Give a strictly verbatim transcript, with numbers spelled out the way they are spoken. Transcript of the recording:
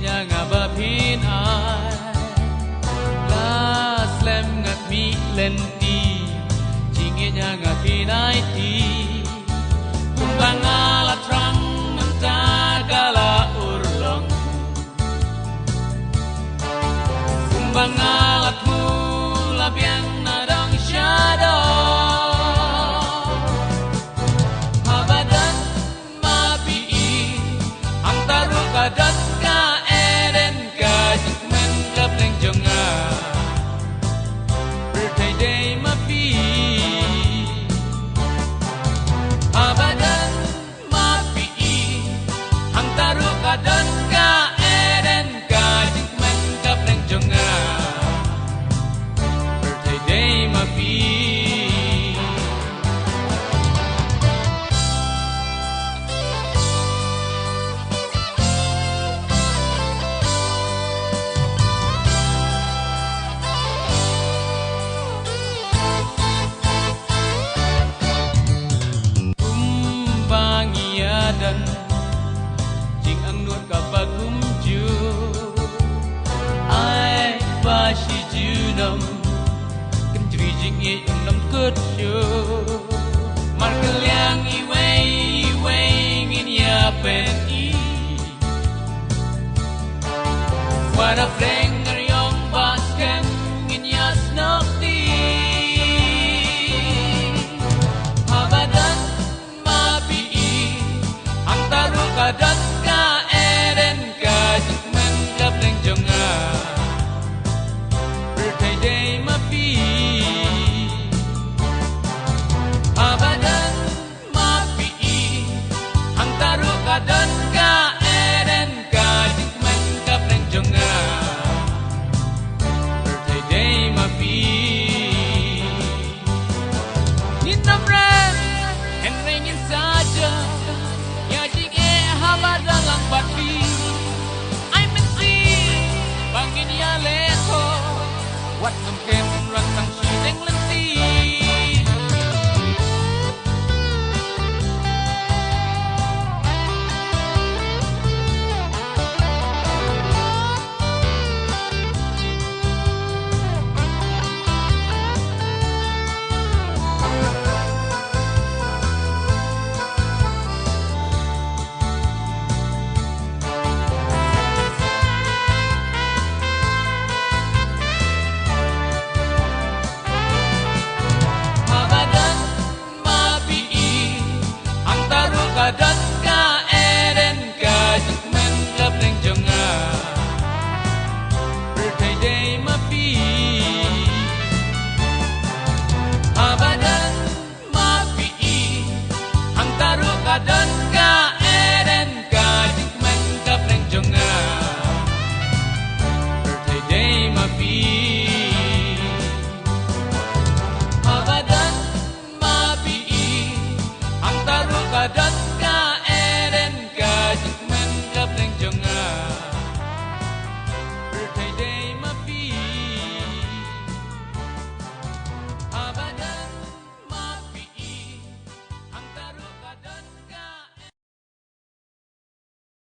Ïa nga ba phin ai la slem nga mih lynti, jingïeit ïa nga phin ai ti. Kumba nga la thrang mynta ka la urlong. Kumba nga la thmu la biang na dang shadoh. Haba don ma phi i, hangta ruh ka don ka Eden, ka jingkmen ka pleng jong nga. Pyrthei dei ma phi. Haba don ma phi i, hangta ruh ka don ka Eden, ka jingkmen ka pleng jong nga. Pyrthei dei ma phi. Kumba ngi ïa don, jingangnud kaba kumjuh. Ai ba shi junom, kynjri jingïeit ym dang kut shuh. Markylliang iwei iwei ngin ïa peit. What a friend.